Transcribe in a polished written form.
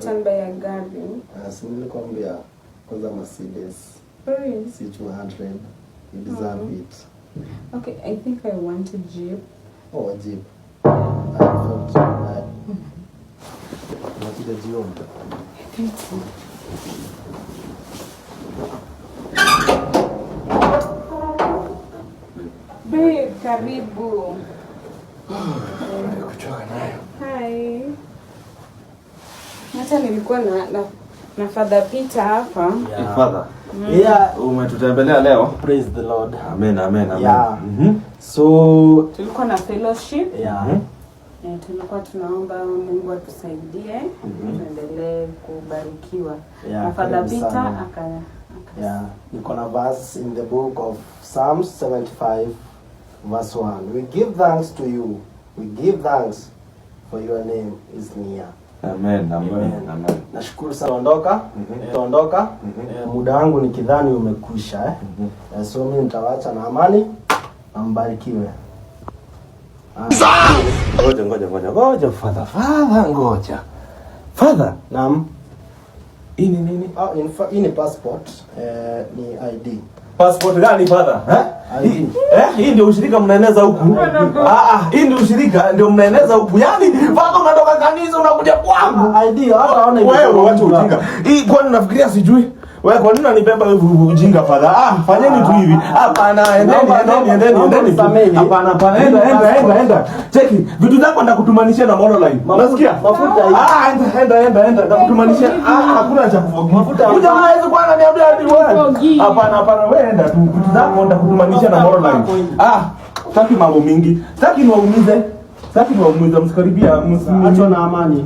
Utanbuy a gari. Ah, si nilikwambia kwanza Mercedes For real? C200. You deserve it. Okay, I think I want a Jeep. Oh, a Jeep. I thought I... Unakuja jioni. I think so. Babe, karibu. Kuchoka nayo. Hi. Hata nilikuwa na Father Peter hapa. Yeah. Father, Yeah, umetutembelea leo. Praise the Lord. Amen, amen, amen. Yeah. So, Tulikuwa na fellowship. yeah. Eh, tulikuwa tunaomba Mungu atusaidie tuendelee kubarikiwa. Yeah, na Father karibu Peter sana. aka Yeah, niko na verse in the book of Psalms 75 verse 1. We give thanks to you. We give thanks for your name is near. Amen, amen, Amen. amen. Nashukuru sana. Ondoka. Ondoka. Muda wangu nikidhani umekwisha, eh. So mimi nitawacha na amani na mbarikiwe. Ngoja, ngoja, ngoja, ngoja, Father, Father, ngoja. Father, Naam. hii ni nini? Ah, hii ni passport, ni ID. Passport gani, Father? Eh? ID. Hii ndio ushirika mnaeneza huku. Ah, hii ndio ushirika ndio mnaeneza huku. Yaani Father, unatoka kanisa unakuja kwangu. Ah, ID hata ona. Wewe wacha ujinga. Hii kwani unafikiria sijui? Wewe kwa nini unanibeba hivi ujinga, Father? Ah, fanyeni tu hivi. Hapana, endeni, endeni, endeni, endeni tu. Nisamehe. Hapana, hapana, enda, enda, enda, enda. Cheki, vitu zako ndakutumanishia na Monoline. Unasikia? Mafuta hii. Ah, enda, enda, enda, enda. Ndakutumanishia. Ah, hakuna cha kuforgive. Mafuta. Huyu jamaa hawezi kuwa ananiambia hadi wewe. Forgive. Hapana, hapana, wewe enda tu. Vitu zako ndakutumanishia na Monoline. Ah, sitaki mambo mingi. Sitaki niwaumize. Sitaki niwaumize, msikaribia. Acha na amani.